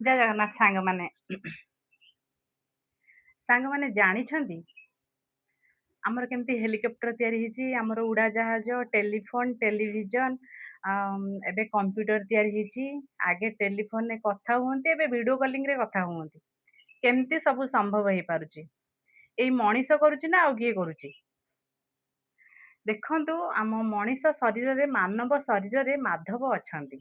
ଜୟ ଜଗନ୍ନାଥ ସାଙ୍ଗମାନେ। ସାଙ୍ଗମାନେ ଜାଣିଛନ୍ତି ଆମର କେମିତି ହେଲିକପ୍ଟର ତିଆରି ହେଇଛି, ଆମର ଉଡ଼ାଜାହାଜ, ଟେଲିଫୋନ, ଟେଲିଭିଜନ, ଏବେ କମ୍ପ୍ୟୁଟର ତିଆରି ହେଇଛି। ଆଗେ ଟେଲିଫୋନରେ କଥା ହୁଅନ୍ତି, ଏବେ ଭିଡ଼ିଓ କଲିଂରେ କଥା ହୁଅନ୍ତି। କେମିତି ସବୁ ସମ୍ଭବ ହେଇପାରୁଛି? ଏଇ ମଣିଷ କରୁଛି ନା ଆଉ କିଏ କରୁଛି? ଦେଖନ୍ତୁ, ଆମ ମଣିଷ ଶରୀରରେ, ମାନବ ଶରୀରରେ ମାଧବ ଅଛନ୍ତି।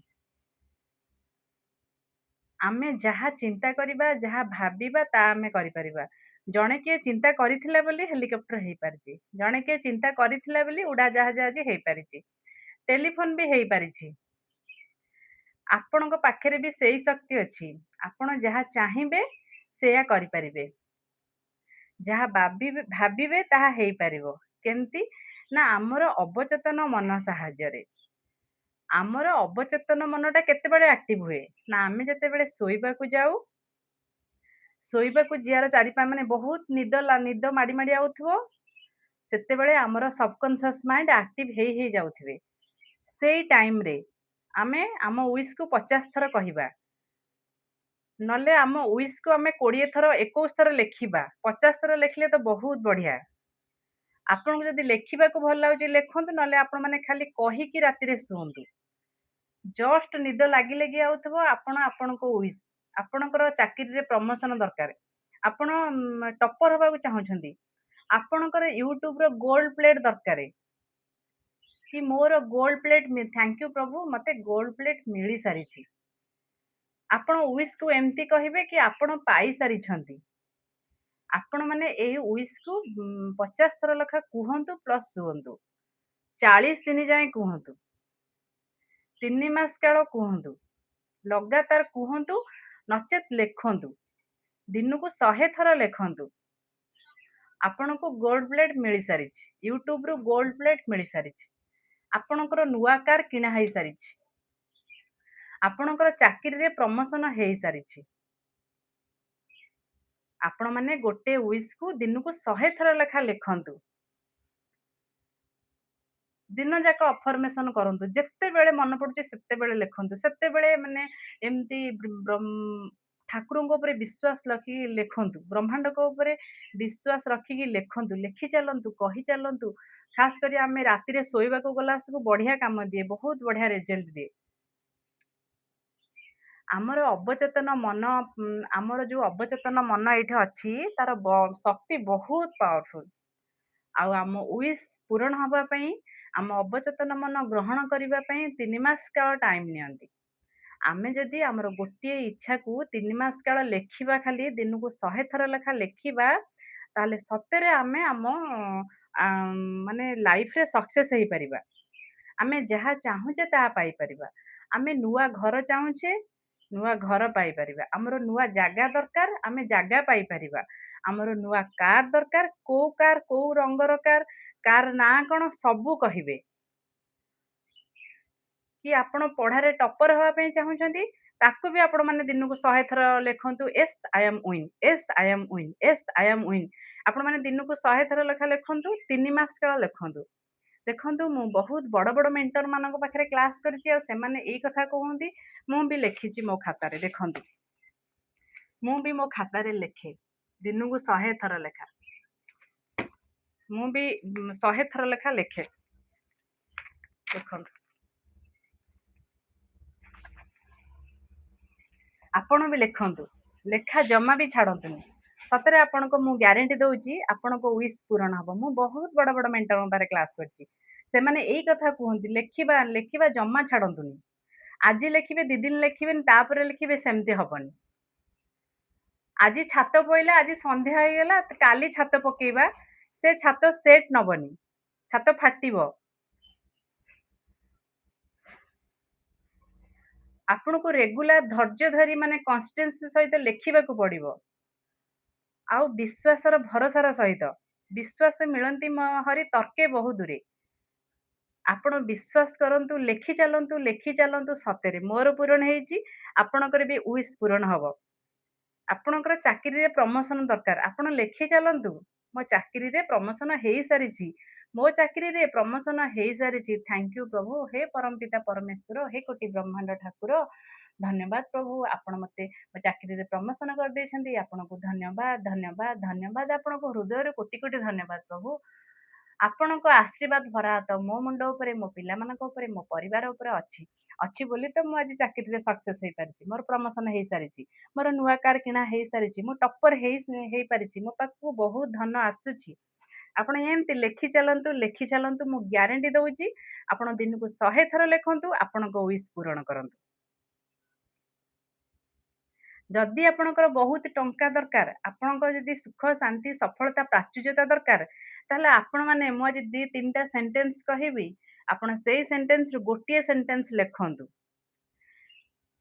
ଆମେ ଯାହା ଚିନ୍ତା କରିବା, ଯାହା ଭାବିବା, ତା ଆମେ କରିପାରିବା। ଜଣେ କିଏ ଚିନ୍ତା କରିଥିଲା ବୋଲି ହେଲିକପ୍ଟର ହେଇପାରିଛି, ଜଣେ କିଏ ଚିନ୍ତା କରିଥିଲା ବୋଲି ଉଡ଼ାଜାହାଜ ଆଜି ହେଇପାରିଛି, ଟେଲିଫୋନ ବି ହେଇପାରିଛି। ଆପଣଙ୍କ ପାଖରେ ବି ସେଇ ଶକ୍ତି ଅଛି। ଆପଣ ଯାହା ଚାହିଁବେ ସେଇଆ କରିପାରିବେ, ଯାହା ଭାବିବେ ତାହା ହେଇପାରିବ। କେମିତି ନା ଆମର ଅବଚେତନ ମନ ସାହାଯ୍ୟରେ। ଆମର ଅବଚେତନ ମନଟା କେତେବେଳେ ଆକ୍ଟିଭ ହୁଏ ନା ଆମେ ଯେତେବେଳେ ଶୋଇବାକୁ ଯାଉ, ଶୋଇବାକୁ ଯିବାର 4-5 ମାନେ ବହୁତ ନିଦ ମାଡ଼ି ମାଡ଼ି ଆଉଥିବ, ସେତେବେଳେ ଆମର ସବକନସିୟସ୍ ମାଇଣ୍ଡ ଆକ୍ଟିଭ ହେଇ ହେଇ ଯାଉଥିବେ। ସେଇ ଟାଇମରେ ଆମେ ଆମ ୱିଶକୁ 50 ଥର କହିବା, ନହେଲେ ଆମ ୱିଶକୁ ଆମେ 20 ଥର 21 ଥର ଲେଖିବା। 50 ଥର ଲେଖିଲେ ତ ବହୁତ ବଢ଼ିଆ। ଆପଣଙ୍କୁ ଯଦି ଲେଖିବାକୁ ଭଲ ଲାଗୁଛି ଲେଖନ୍ତୁ, ନହେଲେ ଆପଣମାନେ ଖାଲି କହିକି ରାତିରେ ଶୁଅନ୍ତୁ। ଜଷ୍ଟ ନିଦ ଲାଗି ଲାଗି ଆଉଥିବ, ଆପଣ ଆପଣଙ୍କ ୱିଶ, ଆପଣଙ୍କର ଚାକିରିରେ ପ୍ରମୋସନ ଦରକାର, ଆପଣ ଟପର ହବାକୁ ଚାହୁଁଛନ୍ତି, ଆପଣଙ୍କର ୟୁଟ୍ୟୁବର ଗୋଲ୍ଡ ପ୍ଲେଟ୍ ଦରକାର, କି ମୋର ଗୋଲ୍ଡ ପ୍ଲେଟ୍, thank you ପ୍ରଭୁ, ମତେ ଗୋଲ୍ଡ ପ୍ଲେଟ୍ ମିଳିସାରିଛି। ଆପଣ ୱିଶକୁ ଏମିତି କହିବେ କି ଆପଣ ପାଇସାରିଛନ୍ତି। ଆପଣମାନେ ଏଇ ୱିଶକୁ 50 ଥର ଲେଖା କୁହନ୍ତୁ, ପ୍ଲସ୍ ଶୁଅନ୍ତୁ। 40 ଦିନ ଯାଏଁ କୁହନ୍ତୁ, 3 ମାସ କାଳ କୁହନ୍ତୁ, ଲଗାତାର କୁହନ୍ତୁ, ନଚେତ୍ ଲେଖନ୍ତୁ, ଦିନକୁ 100 ଥର ଲେଖନ୍ତୁ। ଆପଣଙ୍କୁ ଗୋଲ୍ଡ ପ୍ଲେଟ୍ ମିଳିସାରିଛି, ୟୁଟ୍ୟୁବରୁ ଗୋଲ୍ଡ ପ୍ଲେଟ୍ ମିଳିସାରିଛି, ଆପଣଙ୍କର ନୂଆ କାର୍ କିଣା ହେଇସାରିଛି, ଆପଣଙ୍କର ଚାକିରିରେ ପ୍ରମୋସନ ହେଇସାରିଛି। ଆପଣମାନେ ଗୋଟେ ୱିଶକୁ ଦିନକୁ 100 ଥର ଲେଖା ଲେଖନ୍ତୁ, ଦିନ ଯାକ ଅଫର୍ମେସନ କରନ୍ତୁ, ଯେତେବେଳେ ମନେ ପଡୁଛି ସେତେବେଳେ ଲେଖନ୍ତୁ। ସେତେବେଳେ ମାନେ ଏମିତି ଠାକୁରଙ୍କ ଉପରେ ବିଶ୍ୱାସ ରଖିକି ଲେଖନ୍ତୁ, ବ୍ରହ୍ମାଣ୍ଡଙ୍କ ଉପରେ ବିଶ୍ୱାସ ରଖିକି ଲେଖନ୍ତୁ, ଲେଖି ଚାଲନ୍ତୁ, କହି ଚାଲନ୍ତୁ। ଖାସ କରି ଆମେ ରାତିରେ ଶୋଇବାକୁ ଗଲା ସବୁ ବଢିଆ କାମ ଦିଏ, ବହୁତ ବଢିଆ ରେଜଲ୍ଟ ଦିଏ। ଆମର ଅବଚେତନ ମନ, ଆମର ଯୋଉ ଅବଚେତନ ମନ ଏଇଠି ଅଛି, ତାର ଶକ୍ତି ବହୁତ ପାୱାରଫୁଲ। ଆଉ ଆମ ୱିଶ ପୂରଣ ହବା ପାଇଁ, ଆମ ଅବଚେତନ ମନ ଗ୍ରହଣ କରିବା ପାଇଁ 3 ମାସ କାଳ ଟାଇମ ନିଅନ୍ତି। ଆମେ ଯଦି ଆମର ଗୋଟିଏ ଇଚ୍ଛାକୁ 3 ମାସ କାଳ ଲେଖିବା, ଖାଲି ଦିନକୁ 100 ଥର ଲେଖା ଲେଖିବା, ତାହେଲେ ସତରେ ଆମେ ଆମ ମାନେ ଲାଇଫରେ ସକ୍ସେସ୍ ହେଇପାରିବା। ଆମେ ଯାହା ଚାହୁଁଛେ ତାହା ପାଇପାରିବା। ଆମେ ନୂଆ ଘର ଚାହୁଁଛେ, ନୂଆ ଘର ପାଇପାରିବା। ଆମର ନୂଆ ଜାଗା ଦରକାର, ଆମେ ଜାଗା ପାଇପାରିବା। ଆମର ନୂଆ କାର୍ ଦରକାର, କୋଉ କାର୍, କୋଉ ରଙ୍ଗର କାର୍, କାର୍ ନାଁ କଣ ସବୁ କହିବେ। କି ଆପଣ ପଢାରେ ଟପର ହବା ପାଇଁ ଚାହୁଁଛନ୍ତି, ତାକୁ ବି ଆପଣମାନେ ଦିନକୁ 100 ଥର ଲେଖନ୍ତୁ, yes I am win, yes I am win, yes I am win. ଆପଣମାନେ ଦିନକୁ 100 ଥର ଲେଖା ଲେଖନ୍ତୁ, 3 ମାସ କାଳ ଲେଖନ୍ତୁ। ଦେଖନ୍ତୁ, ମୁଁ ବହୁତ ବଡ଼ ବଡ଼ ମେଣ୍ଟର ମାନଙ୍କ ପାଖରେ କ୍ଲାସ୍ କରିଛି, ଆଉ ସେମାନେ ଏଇ କଥା କୁହନ୍ତି। ମୁଁ ବି ଲେଖିଛି ମୋ ଖାତାରେ, ଦେଖନ୍ତୁ, ମୁଁ ବି ମୋ ଖାତାରେ ଲେଖେ ଦିନକୁ 100 ଥର ଲେଖା। ମୁଁ ବି 100 ଥର ଲେଖା ଲେଖେ। ଦେଖନ୍ତୁ, ଆପଣ ବି ଲେଖନ୍ତୁ, ଲେଖା ଜମା ବି ଛାଡ଼ନ୍ତୁନି। ସତରେ ଆପଣଙ୍କୁ ମୁଁ ଗ୍ୟାରେଣ୍ଟି ଦଉଛି, ଆପଣଙ୍କ ୱିଶ ପୂରଣ ହବ। ମୁଁ ବହୁତ ବଡ଼ ବଡ଼ ମେଣ୍ଟରଙ୍କ ପାଖରେ କ୍ଲାସ୍ କରିଛି, ସେମାନେ ଏଇ କଥା କୁହନ୍ତି, ଲେଖିବା ଜମା ଛାଡ଼ନ୍ତୁନି। ଆଜି ଲେଖିବେ, 2 ଦିନ ଲେଖିବେନି, ତାପରେ ଲେଖିବେ, ସେମିତି ହବନି। ଆଜି ଛାତ ପଇଲା, ଆଜି ସନ୍ଧ୍ୟା ହେଇଗଲା, କାଲି ଛାତ ପକେଇବା, ସେ ଛାତ ସେଟ୍ ନବନି, ଛାତ ଫାଟିବ। ଆପଣଙ୍କୁ ରେଗୁଲାର ଧୈର୍ଯ୍ୟ ଧରି ମାନେ କନସିଷ୍ଟେନ୍ସି ସହିତ ଲେଖିବାକୁ ପଡିବ, ଆଉ ବିଶ୍ୱାସର ଭରସାର ସହିତ। ବିଶ୍ୱାସ ମିଳନ୍ତି ହରି ତର୍କେ ବହୁ ଦୂରେ। ଆପଣ ବିଶ୍ୱାସ କରନ୍ତୁ, ଲେଖି ଚାଲନ୍ତୁ, ଲେଖି ଚାଲନ୍ତୁ, ସତରେ ମୋର ପୂରଣ ହେଇଛି, ଆପଣଙ୍କର ବି ୱିଶ ପୂରଣ ହବ। ଆପଣଙ୍କର ଚାକିରିରେ ପ୍ରମୋସନ ଦରକାର, ଆପଣ ଲେଖି ଚାଲନ୍ତୁ, ମୋ ଚାକିରିରେ ପ୍ରମୋସନ ହେଇସାରିଛି, ମୋ ଚାକିରିରେ ପ୍ରମୋସନ ହେଇସାରିଛି, thank you ପ୍ରଭୁ, ହେ ପରମପିତା ପରମେଶ୍ୱର, ହେ କୋଟି ବ୍ରହ୍ମାଣ୍ଡ ଠାକୁର, ଧନ୍ୟବାଦ ପ୍ରଭୁ, ଆପଣ ମୋତେ ମୋ ଚାକିରିରେ ପ୍ରମୋସନ୍ କରିଦେଇଛନ୍ତି। ଆପଣଙ୍କୁ ଧନ୍ୟବାଦ, ଧନ୍ୟବାଦ, ଧନ୍ୟବାଦ। ଆପଣଙ୍କୁ ହୃଦୟରୁ କୋଟି କୋଟି ଧନ୍ୟବାଦ ପ୍ରଭୁ। ଆପଣଙ୍କ ଆଶୀର୍ବାଦ ଭରା ହାତ ମୋ ମୁଣ୍ଡ ଉପରେ, ମୋ ପିଲାମାନଙ୍କ ଉପରେ, ମୋ ପରିବାର ଉପରେ ଅଛି। ଅଛି ବୋଲି ତ ମୁଁ ଆଜି ଚାକିରିରେ ସକ୍ସେସ୍ ହେଇପାରିଛି, ମୋର ପ୍ରମୋସନ୍ ହେଇସାରିଛି, ମୋର ନୂଆ କାର୍ କିଣା ହେଇସାରିଛି, ମୁଁ ଟପ୍ପର ହେଇପାରିଛି, ମୋ ପାଖକୁ ବହୁତ ଧନ ଆସୁଛି। ଆପଣ ଏମିତି ଲେଖି ଚାଲନ୍ତୁ, ଲେଖି ଚାଲନ୍ତୁ। ମୁଁ ଗ୍ୟାରେଣ୍ଟି ଦଉଛି, ଆପଣ ଦିନକୁ 100 ଥର ଲେଖନ୍ତୁ, ଆପଣଙ୍କ ୱିଶ୍ ପୂରଣ କରନ୍ତୁ। ଯଦି ଆପଣଙ୍କର ବହୁତ ଟଙ୍କା ଦରକାର, ଆପଣଙ୍କର ଯଦି ସୁଖ, ଶାନ୍ତି, ସଫଳତା, ପ୍ରାଚୁର୍ଯ୍ୟତା ଦରକାର, ତାହେଲେ ଆପଣମାନେ, ମୁଁ ଆଜି 2-3ଟା ସେଣ୍ଟେନ୍ସ କହିବି, ଆପଣ ସେଇ ସେଣ୍ଟେନ୍ସରୁ ଗୋଟିଏ ସେଣ୍ଟେନ୍ସ ଲେଖନ୍ତୁ।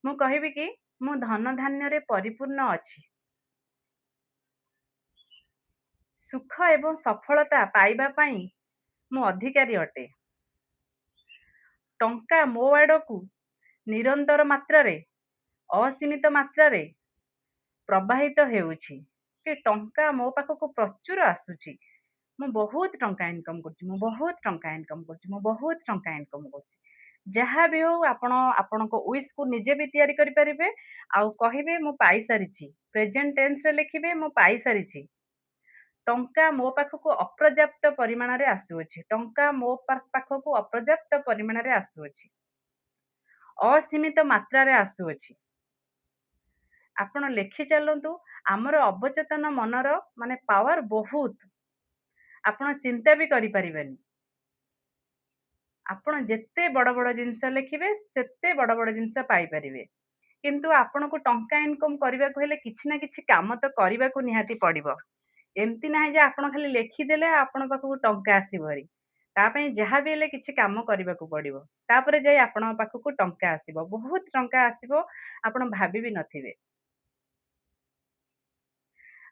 ମୁଁ କହିବି କି ମୁଁ ଧନ ଧାନ୍ୟରେ ପରିପୂର୍ଣ୍ଣ ଅଛି, ସୁଖ ଏବଂ ସଫଳତା ପାଇବା ପାଇଁ ମୁଁ ଅଧିକାରୀ ଅଟେ। ଟଙ୍କା ମୋ ଆଡ଼କୁ ନିରନ୍ତର ମାତ୍ରାରେ, ଅସୀମିତ ମାତ୍ରାରେ ପ୍ରବାହିତ ହେଉଛି। କି ଟଙ୍କା ମୋ ପାଖକୁ ପ୍ରଚୁର ଆସୁଛି। ମୁଁ ବହୁତ ଟଙ୍କା ଇନକମ୍ କରୁଛି, ମୁଁ ବହୁତ ଟଙ୍କା ଇନକମ୍ କରୁଛି, ମୁଁ ବହୁତ ଟଙ୍କା ଇନକମ୍ କରୁଛି। ଯାହା ବି ହଉ, ଆପଣ ଆପଣଙ୍କ ୱିଶ୍କୁ ନିଜେ ବି ତିଆରି କରିପାରିବେ ଆଉ କହିବେ ମୁଁ ପାଇସାରିଛି। ପ୍ରେଜେଣ୍ଟ ଟେନ୍ସରେ ଲେଖିବେ, ମୁଁ ପାଇସାରିଛି। ଟଙ୍କା ମୋ ପାଖକୁ ଅପର୍ଯ୍ୟାପ୍ତ ପରିମାଣରେ ଆସୁଅଛି। ଟଙ୍କା ମୋ ପାଖକୁ ଅପର୍ଯ୍ୟାପ୍ତ ପରିମାଣରେ ଆସୁଅଛି, ଅସୀମିତ ମାତ୍ରାରେ ଆସୁଅଛି। ଆପଣ ଲେଖି ଚାଲନ୍ତୁ। ଆମର ଅବଚେତନ ମନର ମାନେ ପାୱାର ବହୁତ, ଆପଣ ଚିନ୍ତା ବି କରିପାରିବେନି। ଆପଣ ଯେତେ ବଡ଼ ବଡ଼ ଜିନିଷ ଲେଖିବେ, ସେତେ ବଡ଼ ବଡ଼ ଜିନିଷ ପାଇପାରିବେ। କିନ୍ତୁ ଆପଣଙ୍କୁ ଟଙ୍କା ଇନକମ୍ କରିବାକୁ ହେଲେ କିଛି ନା କିଛି କାମ ତ କରିବାକୁ ନିହାତି ପଡ଼ିବ। ଏମିତି ନାହିଁ ଯେ ଆପଣ ଖାଲି ଲେଖିଦେଲେ ଆପଣଙ୍କ ପାଖକୁ ଟଙ୍କା ଆସିବ ଭାରି। ତା ପାଇଁ ଯାହା ବି ହେଲେ କିଛି କାମ କରିବାକୁ ପଡ଼ିବ, ତାପରେ ଯାଇ ଆପଣଙ୍କ ପାଖକୁ ଟଙ୍କା ଆସିବ। ବହୁତ ଟଙ୍କା ଆସିବ, ଆପଣ ଭାବି ବି ନଥିବେ।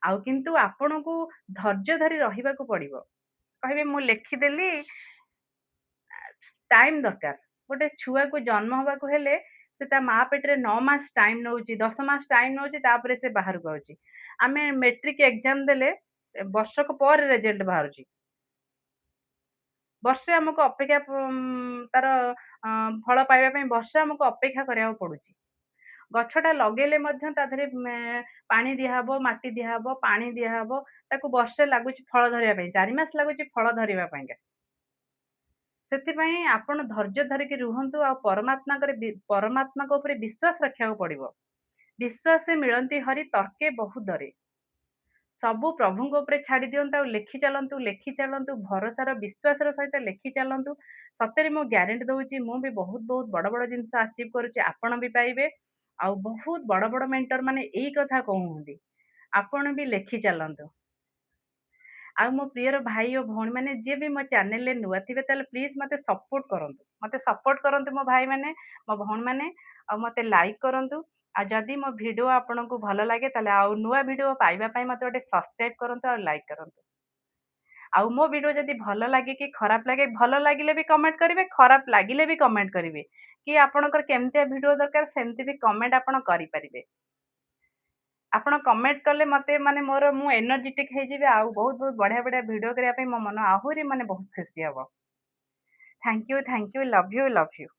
ଆଉ କିନ୍ତୁ ଆପଣଙ୍କୁ ଧୈର୍ଯ୍ୟ ଧରି ରହିବାକୁ ପଡ଼ିବ। କହିବେ ମୁଁ ଲେଖିଦେଲି, ଟାଇମ୍ ଦରକାର। ଗୋଟେ ଛୁଆକୁ ଜନ୍ମ ହେବାକୁ ହେଲେ ସେ ତା ମା ପେଟରେ 9 ମାସ ଟାଇମ୍ ନେଉଛି, 10 ମାସ ଟାଇମ୍ ନେଉଛି, ତାପରେ ସେ ବାହାରକୁ ଆଉଛି। ଆମେ ମେଟ୍ରିକ୍ ଏକ୍ଜାମ୍ ଦେଲେ ବର୍ଷକ ପରେ ରେଜଲ୍ଟ ବାହାରୁଛି। ବର୍ଷେ ଆମକୁ ଅପେକ୍ଷା, ତାର ଫଳ ପାଇବା ପାଇଁ ବର୍ଷେ ଆମକୁ ଅପେକ୍ଷା କରିବାକୁ ପଡୁଛି। ଗଛଟା ଲଗେଇଲେ ମଧ୍ୟ ତା ଦେହରେ ପାଣି ଦିଆହବ, ମାଟି ଦିଆହବ, ପାଣି ଦିଆହବ, ତାକୁ ବର୍ଷେ ଲାଗୁଛି ଫଳ ଧରିବା ପାଇଁ, 4 ମାସ ଲାଗୁଛି ଫଳ ଧରିବା ପାଇଁକା। ସେଥିପାଇଁ ଆପଣ ଧୈର୍ଯ୍ୟ ଧରିକି ରୁହନ୍ତୁ ଆଉ ପରମାତ୍ମାଙ୍କ ଉପରେ ବିଶ୍ୱାସ ରଖିବାକୁ ପଡିବ। ବିଶ୍ୱାସେ ମିଳନ୍ତି ହରି, ତର୍କେ ବହୁ ଡରେ। ସବୁ ପ୍ରଭୁଙ୍କ ଉପରେ ଛାଡ଼ି ଦିଅନ୍ତୁ ଆଉ ଲେଖି ଚାଲନ୍ତୁ, ଲେଖି ଚାଲନ୍ତୁ, ଭରସାର ବିଶ୍ୱାସର ସହିତ ଲେଖି ଚାଲନ୍ତୁ। ସତରେ ମୁଁ ଗ୍ୟାରେଣ୍ଟି ଦଉଛି, ମୁଁ ବି ବହୁତ ବହୁତ ବଡ଼ ବଡ଼ ଜିନିଷ ଆଚିଭ୍ କରୁଛି, ଆପଣ ବି ପାଇବେ। ଆଉ ବହୁତ ବଡ଼ ବଡ଼ ମେଣ୍ଟର ମାନେ ଏଇ କଥା କହୁଛନ୍ତି, ଆପଣ ବି ଲେଖି ଚାଲନ୍ତୁ। ଆଉ ମୋ ପ୍ରିୟର ଭାଇ ଓ ଭଉଣୀମାନେ, ଯିଏ ବି ମୋ ଚ୍ୟାନେଲରେ ନୂଆ ଥିବେ, ତାହେଲେ ପ୍ଲିଜ୍ ମୋତେ ସପୋର୍ଟ କରନ୍ତୁ। ମୋତେ ସପୋର୍ଟ କରନ୍ତୁ ମୋ ଭାଇମାନେ, ମୋ ଭଉଣୀମାନେ, ଆଉ ମୋତେ ଲାଇକ୍ କରନ୍ତୁ। ଆଉ ଯଦି ମୋ ଭିଡ଼ିଓ ଆପଣଙ୍କୁ ଭଲ ଲାଗେ, ତାହେଲେ ଆଉ ନୂଆ ଭିଡ଼ିଓ ପାଇବା ପାଇଁ ମୋତେ ଗୋଟେ ସବସ୍କ୍ରାଇବ୍ କରନ୍ତୁ ଆଉ ଲାଇକ୍ କରନ୍ତୁ। ଆଉ ମୋ ଭିଡ଼ିଓ ଯଦି ଭଲ ଲାଗେ କି ଖରାପ ଲାଗେ, ଭଲ ଲାଗିଲେ ବି କମେଣ୍ଟ କରିବେ, ଖରାପ ଲାଗିଲେ ବି କମେଣ୍ଟ କରିବେ, କି ଆପଣଙ୍କର କେମିତିଆ ଭିଡ଼ିଓ ଦରକାର ସେମିତି ବି କମେଣ୍ଟ ଆପଣ କରିପାରିବେ। ଆପଣ କମେଣ୍ଟ କଲେ ମୋତେ ମାନେ ମୋର ମୁଁ ଏନର୍ଜେଟିକ୍ ହେଇଯିବି ଆଉ ବହୁତ ବହୁତ ବଢ଼ିଆ ବଢ଼ିଆ ଭିଡ଼ିଓ କରିବା ପାଇଁ ମୋ ମନ ଆହୁରି ମାନେ ବହୁତ ଖୁସି ହେବ। Thank you, thank you, love you, love you.